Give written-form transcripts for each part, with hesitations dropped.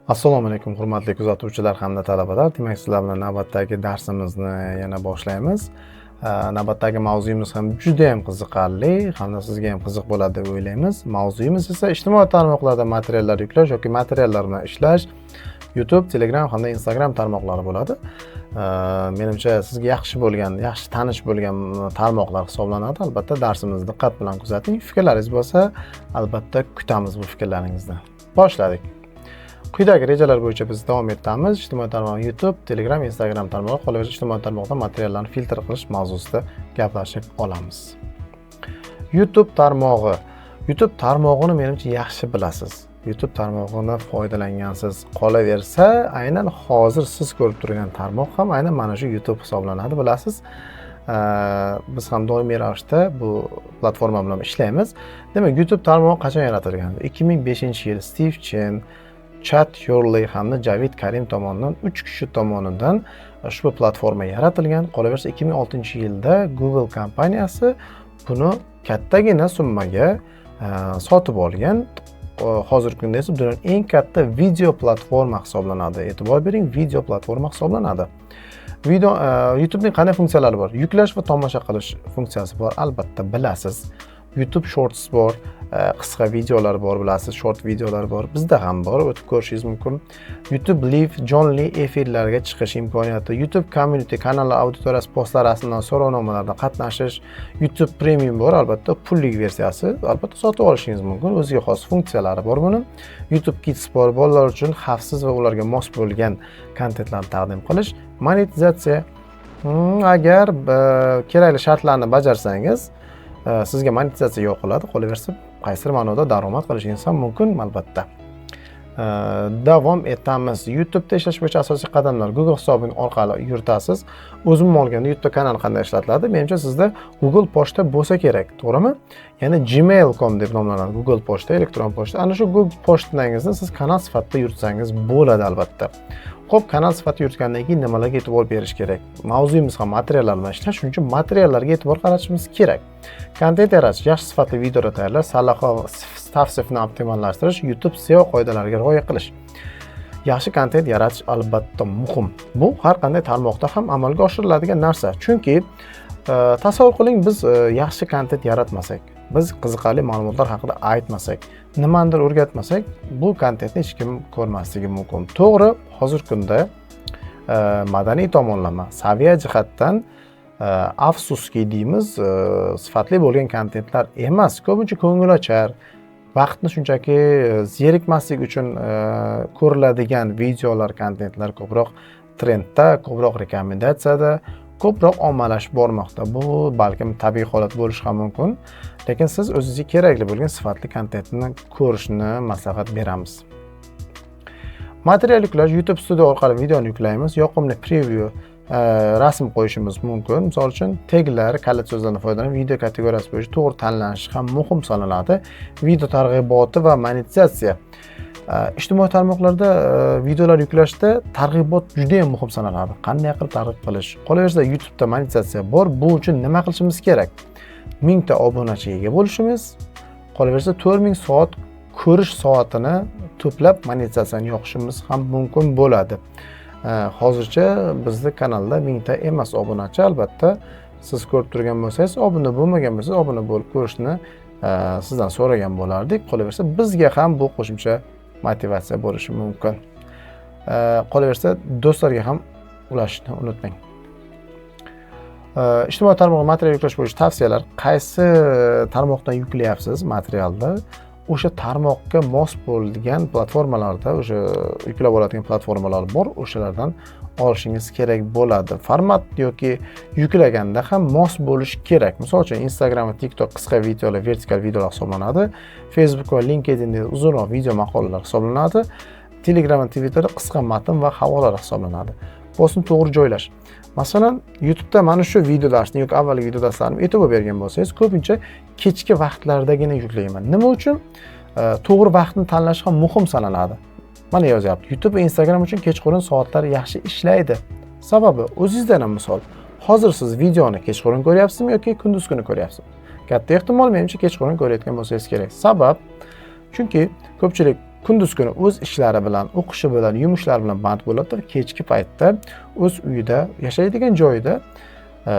Assalomu alaykum, hurmatli kuzatuvchilar hamda talabalar. Demak, sizlar bilan navbatdagi darsimizni yana boshlaymiz. Navbatdagi mavzuyimiz ham juda ham qiziqarli hamda sizga ham qiziq bo'ladi deb o'ylaymiz. Mavzuyimiz esa ijtimoiy tarmoqlarda materiallar yuklash yoki materiallar bilan ishlash, YouTube, Telegram hamda Instagram tarmoqlari bo'ladi. Menimcha, sizga yaxshi bo'lgan, yaxshi tanish bo'lgan tarmoqlar hisoblanadi. Albatta, darsimizni diqqat bilan kuzating. Fikrlaringiz bo'lsa, albatta kutamiz bu fikrlaringizni. Boshladik. Quyidagi rejalar bo'yicha biz davom etamiz. Ijtimoiy tarmoq YouTube, Telegram, Instagram tarmog'i, qolaversa ijtimoiy tarmoqda materiallarni filtr qilish mavzusida gaplashib olamiz. YouTube tarmog'i. YouTube tarmog'ini, menimcha, yaxshi bilasiz. YouTube tarmog'ini foydalangansiz. Qolaversa, aynan hozir siz ko'rib turgan tarmoq ham aynan mana shu YouTube hisoblanadi, bilasiz. Biz ham doimiy ravishda bu platforma bilan ishlaymiz. Demak, YouTube tarmog'i qachon yaratilgan? 2005-yil Stiv Chen, Chad Hurley hamda Javid Karim tomonidan, 3 kishi tomonidan ushbu platforma yaratilgan. Qolaversa, 2006-yilda Google kompaniyasi buni kattagina summaga sotib olgan. Hozirgi kunda esa dunyoning eng katta video platforma hisoblanadi. E'tibor bering, video platforma hisoblanadi. Video YouTubening qanday funksiyalari bor? Yuklash va tomosha qilish funksiyasi bor, albatta bilasiz. YouTube Shorts bor, qisqa videolar bor, bilasiz, short videolar bor. Bizda ham bor, o'tib ko'rishingiz mumkin. YouTube Live, jonli efirlarga chiqish imkoniyati, YouTube Community, kanallar auditoriyasi postlar, rasmlar, so'rovnomalarda qatnashish, YouTube Premium bor, albatta pullik versiyasi, albatta sotib olishingiz mumkin. O'ziga xos funksiyalari bor buni. YouTube Kids bor, bolalar uchun xavfsiz va ularga mos bo'lgan kontentlarni taqdim qilish, monetizatsiya. Agar kerakli shartlarni bajarsangiz, sizga monetizatsiya yoqiladi, qolaversa, qaysidir ma'noda daromad qilishingiz ham mumkin albatta. Davom etamiz. YouTube'da ishlash bo'yicha asosiy qadamlar: Google hisobing orqali yuritasiz. O'zim olganda, YouTube kanali qanday ishlatiladi? Menimcha, sizda Google pochta bo'lsa kerak, to'g'rimi? Ya'ni gmail.com deb nomlanadi Google pochta, elektron pochta. Ana shu Google pochtangizni siz kanal sifatida yuritsangiz bo'ladi albatta. Xo'p, kanal sifatida yuritgandan keyin nimalarga e'tibor berish kerak? Mavzuyimiz ham materiallar bilan ishlash, shuning uchun materiallarga e'tibor qaratishimiz kerak. Kontent yaratish, yaxshi sifatli videolar tayyorlash, sarlavha va tavsifni optimallashtirish, YouTube SEO qoidalariga rioya qilish. Yaxshi kontent yaratish albatta muhim. Bu har qanday tarmoqda ham amalga oshiriladigan narsa. Chunki tasavvur qiling, biz yaxshi kontent yaratmasak, biz qiziqarli ma'lumotlar haqida aytmasak, nimanidir o'rgatmasak, bu kontentni hech kim ko'rmasligi mumkin. To'g'ri, hozirgi kunda madaniy tomonlama, saviya jihatdan afsuski deymiz, sifatli bo'lgan kontentlar emas, ko'pincha ko'ngilochar, vaqtni shunchaki zerikmaslik uchun ko'riladigan videolar, kontentlar ko'proq trendda, ko'proq rekomendatsiyada, ko'proq ommalashib bormoqda. Bu balkim tabiiy holat bo'lishi ham mumkin, lekin siz o'zingizga kerakli bo'lgan sifatli kontentni ko'rishni maslahat beramiz. Material yuklash: YouTube Studio orqali videoni yuklaymiz, yoqimli preview, rasm qo'yishimiz mumkin. Misol uchun, teglar, kalit so'zlardan foydalanib, video kategoriyasi bo'yicha to'g'ri tanlanishi ham muhim sanaladi. Video targ'iboti va monetizatsiya. Ijtimoiy tarmoqlarda videolar yuklashda targ'ibot juda ham muhim sanaladi. Qanday qilib targ'ib qilish? Qolaversa, YouTube'da monetizatsiya bor. Bu uchun nima qilishimiz kerak? 1000 ta obunachiga ega bo'lishimiz, qolaversa, 4000 soat ko'rish soatini to'plab monetizatsiyani yoqishimiz ham mumkin bo'ladi. Hozircha bizni kanalda 1000 ta emas obunachi, albatta siz ko'rib turgan bo'lsangiz, obuna bo'lmagan bo'lsangiz, obuna bo'lib ko'rishni sizdan so'ragan bo'lardik. Qolaversa, bizga ham bu qo'shimcha motivatsiya bo'lishi mumkin. Qolaversa, do'stlarga ham ulashishni unutmang. Ijtimoiy tarmoqda material yuklash bo'yicha tavsiyalar: qaysi tarmoqdan yuklayapsiz materialni, o'sha tarmoqqa mos bo'lgan platformalarda, o'sha yuklab oladigan platformalar bor, o'shalardan olishingiz kerak bo'ladi. Format yoki yuklaganda ham mos bo'lishi kerak. Misol uchun, Instagram va TikTok qisqa videolar, vertikal videolar hisoblanadi. Facebook va LinkedInda uzunroq video maqolalar hisoblanadi. Telegram va Twitterda qisqa matn va havolalar hisoblanadi. Postni to'g'ri joylash. Masalan, YouTube'da mana shu video darsni yoki avvalgi video darslarimni e'tibor bergan bo'lsangiz, ko'pincha kechki vaqtlardagina yuklayman. Nima uchun? To'g'ri vaqtni tanlash ham muhim sanaladi. Mana yozyapti: YouTube va Instagram uchun kechqurun soatlar yaxshi ishlaydi. Sababi, o'zingizdan ham misol. Hozir siz videoni kechqurun ko'ryapsizmi yoki kunduz kuni ko'ryapsizmi? Katta ehtimol, menimcha, kechqurun ko'rayotgan bo'lsangiz kerak. Sabab, chunki ko'pchilik Kunduz kuni o'z ishlari bilan, o'qishi bilan, yumushlari bilan band bo'ladi va kechki paytda o'z uyida, yashaydigan joyida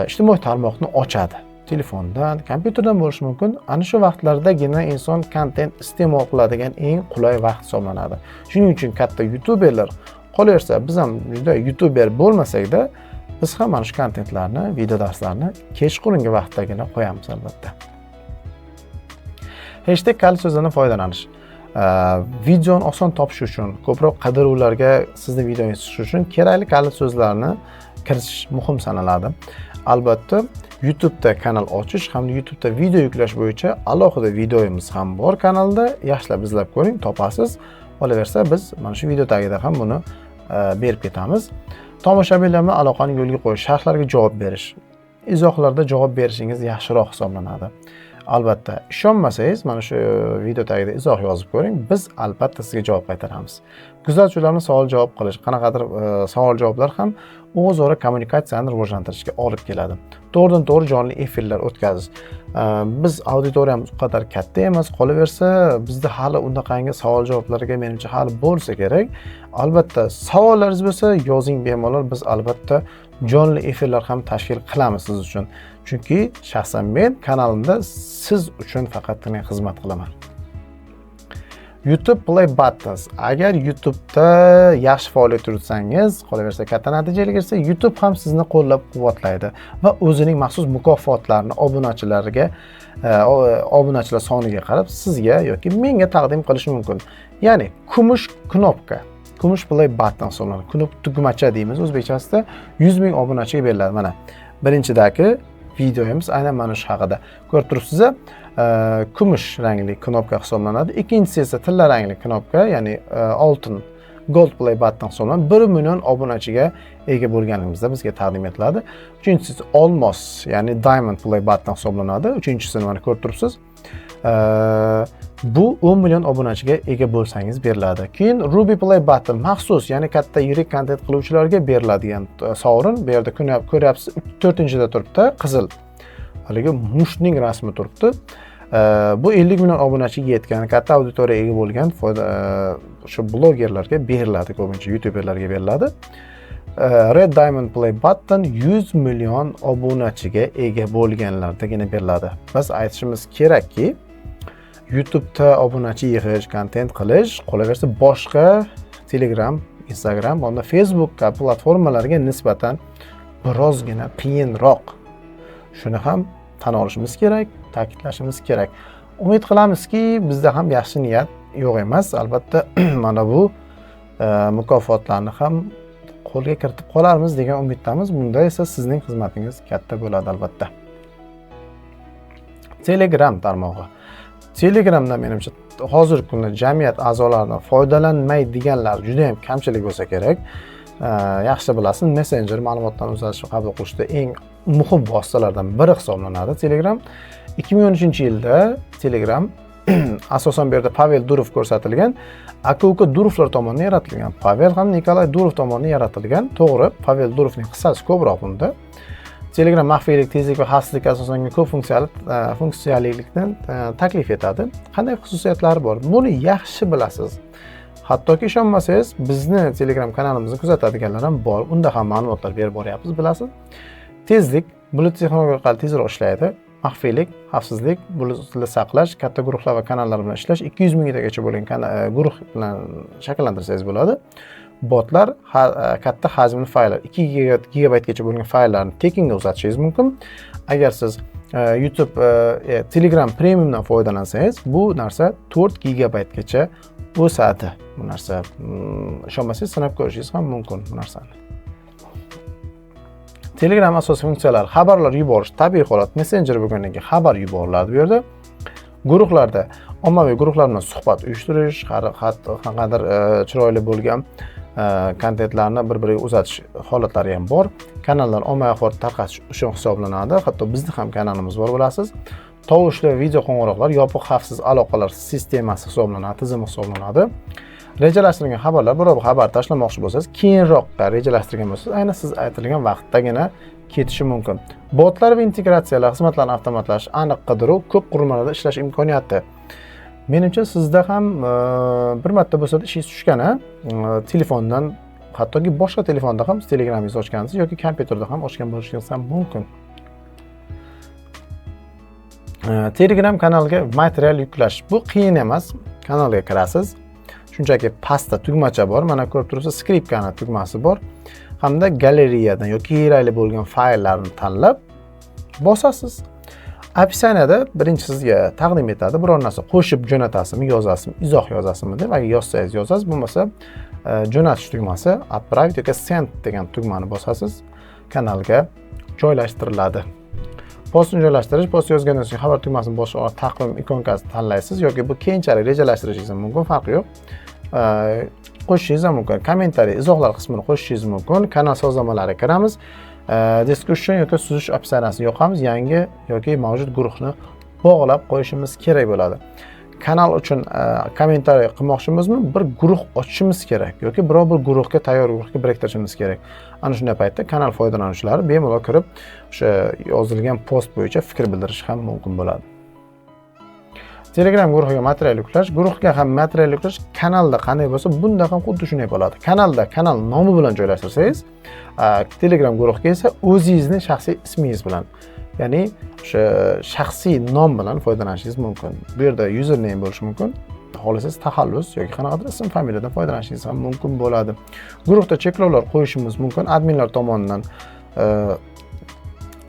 ijtimoiy tarmoqni ochadi. Telefondan, kompyuterdan bo'lishi mumkin. Ana shu vaqtlardagina inson kontent iste'mol qiladigan eng qulay vaqt hisoblanadi. Shuning uchun katta youtuberlar, qolaversa biz ham juda youtuber bo'lmasakda, biz ham mana shu kontentlarni, video darslarni kechqurungi vaqtdagina qo'yamiz albatta. Hashtag kalit so'zlaridan foydalanish. Videoni oson topish uchun, ko'proq qidiruvlarga sizni videongiz tushishi uchun kerakli kalit so'zlarni kiritish muhim sanaladi. Albatta, YouTube'da kanal ochish hamda YouTube'da video yuklash bo'yicha alohida videomiz ham bor kanalda. Yaxshilab izlab ko'ring, topasiz. Qolaversa, biz mana shu video tagida ham buni berib ketamiz. Tomoshabinlar bilan aloqani yo'lga qo'yish, sharhlarga javob berish, izohlarda javob berishingiz yaxshiroq hisoblanadi. Albatta, ishonmasangiz, mana shu video tagida izoh yozib ko'ring, biz albatta sizga javob qaytaramiz. Kuzatuvchilarni savol-javob qilish, qanaqadir savol-javoblar ham o'zaro kommunikatsiyani rivojlantirishga olib keladi. To'g'ridan to'g'ri jonli efirlar o'tkazish. Biz auditoriyamiz u qadar katta emas, qolaversa, bizda hali unaqangi savol-javoblarga menimcha hali bo'lsa kerak. Albatta, savollaringiz bo'lsa, yozing bemalol, biz albatta jonli efirlar ham tashkil qilamiz siz uchun. Chunki shaxsan men kanalimda siz uchun faqatgina xizmat qilaman. YouTube Play Buttons. Agar YouTube'da yaxshi faoliyat yuritsangiz, qolaversa katta natijaga erishsa, YouTube ham sizni qo'llab-quvvatlaydi va o'zining maxsus mukofotlarini obunachilarga, obunachilar soniga qarab sizga yoki menga taqdim qilishi mumkin. Ya'ni kumush knopka, kumush play button hisoblanadi. Knop tugmacha deymiz o'zbekchasida, 100 ming obunachiga beriladi. Mana birinchidagi videomiz aynan mana shu haqida. Ko'rib turibsiz, kumush rangli knopka hisoblanadi. Ikkinchisi esa tilla rangli knopka, ya'ni oltin gold play button hisoblanadi. 1 million obunachiga ega bo'lganimizda bizga taqdim etiladi. Uchinchisi olmos, ya'ni diamond play button hisoblanadi. Uchinchisini mana ko'rib turibsiz. Bu 10 million obunachiga ega bo'lsangiz beriladi. Keyin Ruby Play Button maxsus, ya'ni katta yirik kontent qiluvchilarga beriladigan sovrin. Bu yerda ko'ryapsiz, 4-da turibdi, qizil. Haligi mushning rasmi turibdi. Bu 50 million obunachiga yetgan, katta auditoriyaga ega bo'lgan foyda shu blogerlarga beriladi, ko'pincha youtuberlarga beriladi. Red Diamond Play Button 100 million obunachiga ega bo'lganlardagina beriladi. Biz aytishimiz kerakki, YouTube'da obunachi yig'ish, kontent qilish, qolaversa boshqa Telegram, Instagram hamda Facebook kabi platformalarga nisbatan birozgina qiyinroq. Shuni ham tan olishimiz kerak, ta'kidlashimiz kerak. Umid qilamizki, bizda ham yaxshi niyat yo'q emas. Albatta, mana bu mukofotlarni ham qo'lga kiritib qolarmiz degan umiddamiz. Bunda esa sizning xizmatingiz katta bo'ladi albatta. Telegram tarmog'i. Telegramda menimcha hozirgi kunda jamiyat a'zolaridan foydalanmaydiganlar juda ham kamchilik bo'lsa kerak. Yaxshi bilasiz, messenger ma'lumotlarni uzatish va qabul qilishda eng muhim vositalardan biri hisoblanadi Telegram. 2013-yilda Telegram asosan bu yerda Pavel Durov ko'rsatilgan, aka-uka Durovlar tomonidan yaratilgan. Pavel ham Nikolay Durov tomonidan yaratilgan. To'g'ri, Pavel Durovning hissasi ko'proq bunda. Telegram maxfiylik, tezlik va xavfsizlikka asoslangan ko'p funksiyalilikni taklif etadi. Qanday xususiyatlari bor? Buni yaxshi bilasiz. Hattoki ishonmasangiz, bizni Telegram kanalimizni kuzatadiganlar ham bor. Unda ham ma'lumotlar berib boryapmiz, bilasiz. Tezlik, bulut texnologiya orqali tezroq ishlaydi. Maxfiylik, xavfsizlik, bulutli saqlash, katta guruhlar va kanallar bilan ishlash, 200 minggacha bo'lgan guruh bilan shakllantirsangiz bo'ladi. Botlar, katta hajmli fayllar, 2 gigabaytgacha bo'lgan fayllarni tekinga uzatishingiz mumkin. Agar siz YouTube, Telegram Premiumdan foydalansangiz, bu narsa 4 gigabaytgacha o'sadi. Bu narsa, ishonmasangiz sinab ko'rishingiz ham mumkin bu narsani. Telegram asosiy funksiyalari: xabarlar yuborish, tabiiy holat, messenjer bo'lgandan keyin xabar yuboriladi bu yerda. Guruhlarda ommaviy guruhlar bilan suhbat uyushtirish, qanaqadir chiroyli bo'lgan kontentlarni bir-biriga uzatish holatlari ham bor. Kanallar ommaviy axborot tarqatish uchun hisoblanadi. Hatto bizni ham kanalimiz bor, bilasiz. Tovushli video qo'ng'iroqlar yopiq xavfsiz aloqalar sistemasi hisoblanadi, tizimi hisoblanadi. Rejalashtirilgan xabarlar, biror bir xabar tashlamoqchi bo'lsangiz, keyinroqqa rejalashtirgan bo'lsangiz, aynan siz aytilgan vaqtdagina ketishi mumkin. Botlar va integratsiyalar, xizmatlarni avtomatlashish, aniq qidiruv, ko'p qurilmalarda ishlash imkoniyati. Menimcha sizda ham bir marta bo'lsa-da ishingiz tushgan, a? Telefondan, hattoki boshqa telefonda ham Telegramingizni ochgansiz yoki kompyuterda ham ochgan bo'lishingiz ham mumkin. Telegram kanaliga material yuklash bu qiyin emas. Kanalga kirasiz. Shunchaki pastda tugmacha bor. Mana ko'rib turibsiz, skripkani tugmasi bor. Hamda galereyadan yoki kerakli bo'lgan fayllarni tanlab bosasiz. Описание da birinchi sizga taqdim etadi. Biror narsa qo'shib jo'natasizmi, yozasizmi, izoh yozasizmi deb. Agar yozsangiz yozasiz, bo'lmasa jo'natish tugmasi, отправить yoki send degan tugmani bosasiz, kanalga joylashtiriladi. Postni joylashtirish, post yozgandan so'ng xabar tugmasini bosish orqali taqvim ikonkasini tanlaysiz yoki bu keyinchalik rejalashtirishingiz ham mumkin, farqi yo'q. Qo'shishingiz ham mumkin. Kommentariy, izohlar qismini qo'shishingiz mumkin. Kanal sozlamalariga kiramiz. Discussion yoki suzish описание sini yoqamiz. Yangi yoki mavjud guruhni bog'lab qo'yishimiz kerak bo'ladi. Kanal uchun kommentariy qilmoqchimizmi? Bir guruh ochishimiz kerak yoki biror bir guruhga, tayyor guruhga biriktirishimiz kerak. Ana shunday paytda kanal foydalanuvchilari bemalol kirib, o'sha yozilgan post bo'yicha fikr bildirishi ham mumkin bo'ladi. Telegram guruhiga material yuklash, guruhga ham material yuklash kanalda qanday bo'lsa, bunda ham xuddi shunday bo'ladi. Kanalda kanal nomi bilan joylashtirsangiz, Telegram guruhga esa o'zingizni shaxsiy ismingiz bilan, ya'ni o'sha shaxsiy nom bilan foydalanishingiz mumkin. Bu yerda username bo'lishi mumkin. Xohlasangiz taxallus yoki qanaqadir ism familiyadan foydalanishingiz ham mumkin bo'ladi. Guruhda cheklovlar qo'yishimiz mumkin. Adminlar tomonidan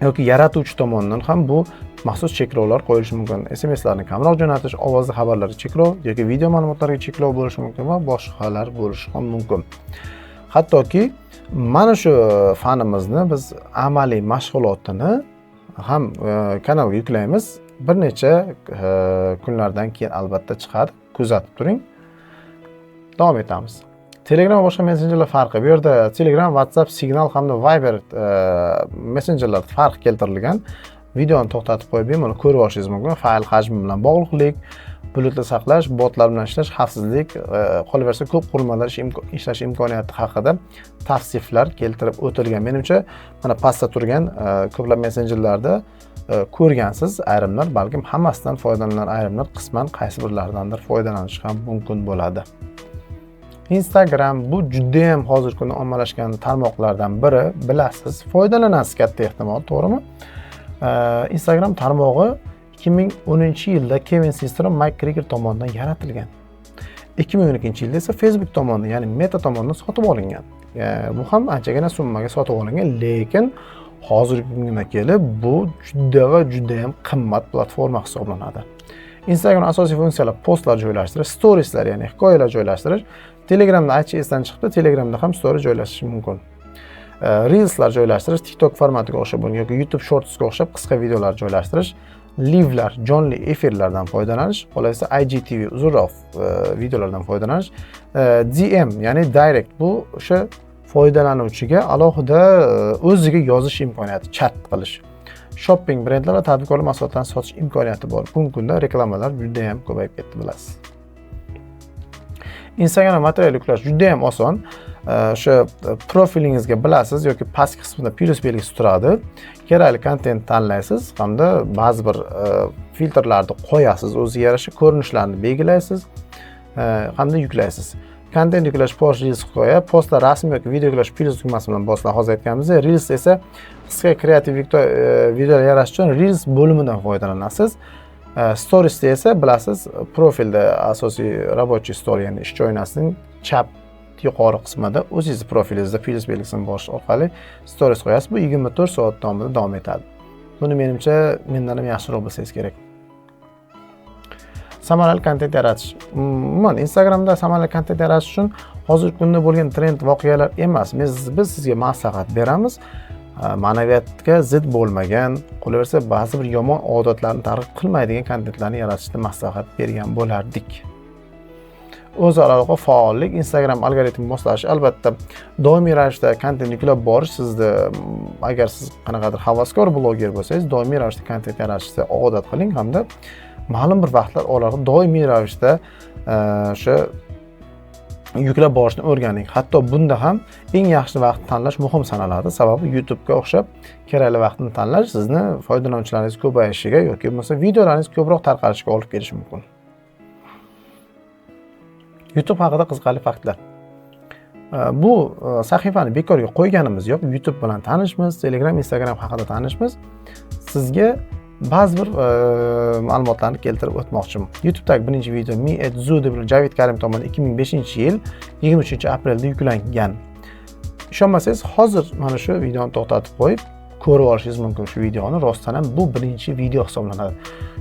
yoki yaratuvchi tomonidan ham bu maxsus cheklovlar qo'yilishi mumkin. SMSlarni kamroq jo'natish, ovozli xabarlarga cheklov yoki video ma'lumotlarga cheklov bo'lishi mumkin va boshqalar bo'lishi ham mumkin. Hattoki mana shu fanimizni biz amaliy mashg'ulotini ham kanalga yuklaymiz. Bir necha kunlardan keyin albatta chiqadi. Kuzatib turing. Davom etamiz. Telegram va boshqa messenjerlar farqi. Bu yerda Telegram, WhatsApp, Signal hamda Viber messenjerlar farq keltirilgan. Videoni to'xtatib qo'yib bemalol ko'rib olishingiz mumkin. Fayl hajmi bilan bog'liqlik, bulutli saqlash, botlar bilan ishlash, xavfsizlik, qolaversa ko'p qurilmalar ishlash imkoniyati haqida tavsiflar keltirib o'tilgan. Menimcha, mana pastda turgan ko'plab messenjerlarda ko'rgansiz, ayrimlar balkim hammasidan foydalanar, ayrimlar qisman qaysi birlaridandir foydalanishi ham mumkin bo'ladi. Instagram bu juda ham hozirgi kunda ommalashgan tarmoqlardan biri, bilasiz, foydalanasiz katta ehtimol, to'g'rimi? Instagram tarmog'i 2010-yilda Kevin Systrom, Mike Krieger tomonidan yaratilgan. 2012-yilda esa Facebook tomonidan, ya'ni Meta tomonidan sotib olingan. Bu ham anchagina summaga sotib olingan, lekin hozirgi kunga kelib bu juda va juda ham qimmat platforma hisoblanadi. Instagram asosiy funksiyalari postlar joylashtirish, storieslar, ya'ni hikoyalar joylashtirish. Telegramda aytish esdan chiqdi, Telegramda ham story joylashtirish mumkin. Reelslar joylashtirish, TikTok formatiga o'xshab bo'lgan yoki YouTube Shortsga o'xshab qisqa videolar joylashtirish, livelar, jonli efirlardan foydalanish, qolaversa IGTV uzunroq videolardan foydalanish, DM, ya'ni direct, bu o'sha foydalanuvchiga alohida o'ziga yozish imkoniyati, chat qilish. Shopping, brendlar va tadbirkorlar mahsulotlarini sotish imkoniyati bor. Bugungi kunda reklamalar juda ham ko'payib ketdi, bilasiz. Instagram material yuklash juda ham oson. O'sha profilingizga bilasiz yoki pastki qismida plyus belgisi turadi. Kerakli kontent tanlaysiz hamda ba'zi bir filtrlarni qo'yasiz, o'ziga yarasha ko'rinishlarni belgilaysiz hamda yuklaysiz. Kontent yuklash, post, reels, hikoya, postlar rasm yoki video yuklash plyus tugmasi bilan bosiladi. Hozir aytganimizdek, reels esa qisqa kreativ videolar yaratish uchun reels bo'limidan foydalanasiz. Storiesda esa bilasiz, profilda asosiy рабочий stol, ya'ni ishchi oynasining chap yuqori qismida o'zingizni profilingizda plyus belgisini bosish orqali stories qo'yasiz. Bu 24 soat davomida davom etadi. Buni menimcha mendan ham yaxshiroq bilsangiz kerak. Samarali kontent yaratish. Umuman Instagramda samarali kontent yaratish uchun hozirgi kunda bo'lgan trend voqealar emas. Biz sizga maslahat beramiz. Ma'naviyatga zid bo'lmagan, qolaversa ba'zi bir yomon odatlarni targ'ib qilmaydigan kontentlarni yaratishni maslahat bergan bo'lardik. O'zaro aloqa, faollik, Instagram algoritmi moslashish, albatta doimiy ravishda kontent yuklab borish sizni, agar siz qanaqadir havaskor bloger bo'lsangiz, doimiy ravishda kontent yaratishni odat qiling hamda ma'lum bir vaqtlar oralig'ida doimiy ravishda o'sha yuklab borishni o'rganing. Hatto bunda ham eng yaxshi vaqtni tanlash muhim sanaladi. Sababi YouTube'ga o'xshab kerakli vaqtni tanlash sizni foydalanuvchilaringiz ko'payishiga yoki bo'lmasa videolaringiz ko'proq tarqalishiga olib kelishi mumkin. YouTube haqida qiziqarli faktlar. Bu sahifani bekorga qo'yganimiz yo'q. YouTube bilan tanishmiz, Telegram, Instagram haqida tanishmiz. Sizga ba'zi bir ma'lumotlarni keltirib o'tmoqchiman. YouTube'dagi birinchi video Me at Zoo deb Javid Karim tomonidan 2005-yil 23-aprelda yuklangan. Ishonmasangiz, hozir mana shu videoni to'xtatib qo'yib, ko'rib olishingiz mumkin shu videoni. Rostdan ham bu birinchi video hisoblanadi.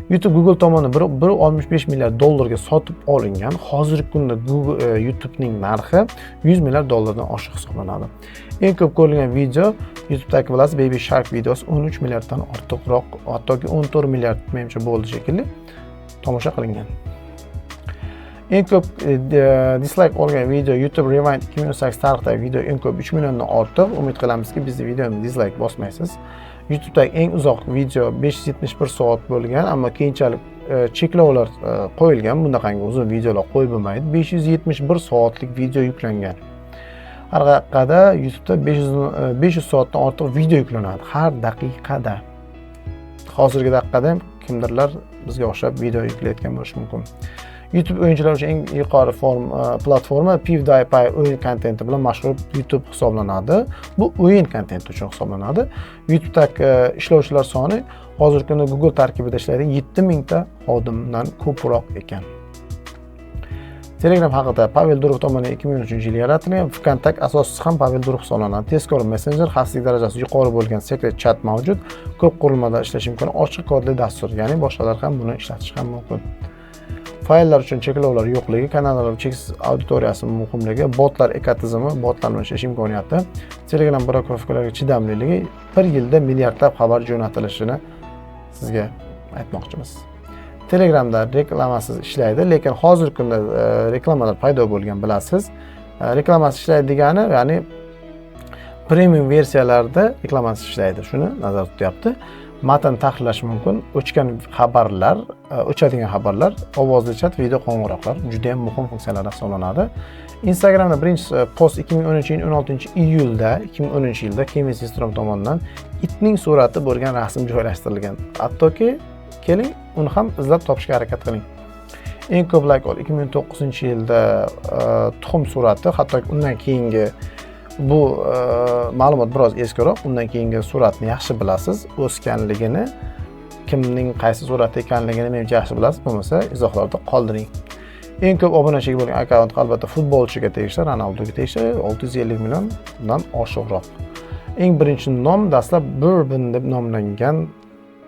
YouTube Google tomonidan 1,65 milliard dollarga sotib olingan. Hozirgi kunda Google YouTube'ning narxi 100 milliard dollardan oshiq hisoblanadi. Eng ko'p ko'rilgan video YouTube'dagi, bilasiz, Baby Shark videosi 13 milliarddan ortiqroq, hattoki 14 milliard menimcha bo'ldi shekilli, tomosha qilingan. Eng ko'p dislike olgan video YouTube Rewind 2018 tarixidagi video eng ko'p 3 milliondan ortiq. Umid qilamizki, bizni videomizga dislike bosmaysiz. YouTube'dagi eng uzoq video 571 soat bo'lgan, ammo keyinchalik cheklovlar qo'yilgan. Bunaqangi uzun videolar qo'yib bo'lmaydi. 571 soatlik video yuklangan. Har daqiqada YouTube'da 500 soatdan ortiq video yuklanadi har daqiqada. Hozirgi daqiqada ham kimdirlar bizga o'xshab video yuklayotgan bo'lishi mumkin. YouTube o'yinchilar uchun eng yuqori platforma PewDiePie o'yin kontenti bilan mashhur YouTube hisoblanadi. Bu o'yin kontenti uchun hisoblanadi. YouTube'dagi ishlovchilar soni hozirgi kunda Google tarkibida ishlaydigan 7000 ta xodimdan ko'proq ekan. Telegram haqida: Pavel Durov tomonidan 2013-yil yaratilgan. VKontakte asoschisi ham Pavel Durov hisoblanadi. Tezkor messenjer, xavfsizlik darajasi yuqori bo'lgan secret chat mavjud. Ko'p qurilmada ishlash imkoni, ochiq kodli dastur, ya'ni boshqalar ham buni ishlatishi ham mumkin. Fayllar uchun cheklovlar yo'qligi, kanallar cheksiz auditoriyasi muhimligi, botlar ekotizimi, botlar bilan ishlash imkoniyati, Telegram blokirovkalarga chidamliligi, bir yilda milliardlab xabar jo'natilishini sizga aytmoqchimiz. Telegramda reklamasiz ishlaydi, lekin hozirgi kunda reklamalar paydo bo'lgan, bilasiz. Reklamasiz ishlaydi degani, ya'ni premium versiyalarda reklamasiz ishlaydi. Shuni nazarda tutyapti. Matn tahrirlash mumkin, o'chgan xabarlar, o'chadigan xabarlar, ovozli chat, video qo'ng'iroqlar juda ham muhim funksiyalar hisoblanadi. Instagramda birinchi post 2010 yil 16 iyulda 2010 yilda Kevin Systrom tomonidan itning surati bo'lgan rasm joylashtirilgan. Hattoki keling, uni ham izlab topishga harakat qiling. Eng ko'p layk 2009 yilda tuxum surati, hattoki undan keyingi bu ma'lumot biroz eskiroq, undan keyingi suratni yaxshi bilasiz, o'sganligini, kimning qaysi surati ekanligini menimcha yaxshi bilasiz, bo'lmasa izohlarda qoldiring. Eng ko'p obunachiga bo'lgan akkaunt albatta futbolchiga tegishli, Ronaldoga tegishli, 650 milliondan oshiqroq. Eng birinchi nom dastlab Burbn deb nomlangan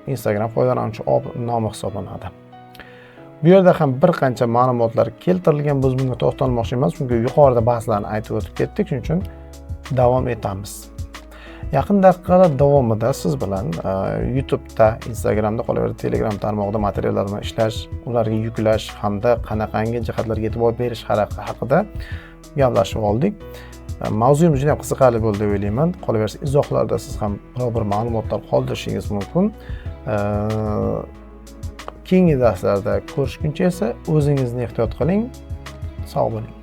Instagram foydalanuvchi nomi hisoblanadi. Bu yerda ham bir qancha ma'lumotlar keltirilgan. Biz bunga to'xtalmoqchi emas, chunki yuqorida ba'zilarini aytib o'tib ketdik, shuning uchun davom etamiz. Yaqin daqiqalar davomida siz bilan YouTube'da, Instagramda, qolaversa Telegram tarmog'ida materiallar bilan ishlash, ularga yuklash hamda qanaqangi jihatlarga e'tibor berish haqida gaplashib oldik. Mavzuyimiz juda ham qiziqarli bo'ldi deb o'ylayman. Qolaversa izohlarda siz ham biror bir ma'lumotlar qoldirishingiz mumkin. Keyingi darslarda ko'rishguncha esa o'zingizni ehtiyot qiling. Sog' bo'ling.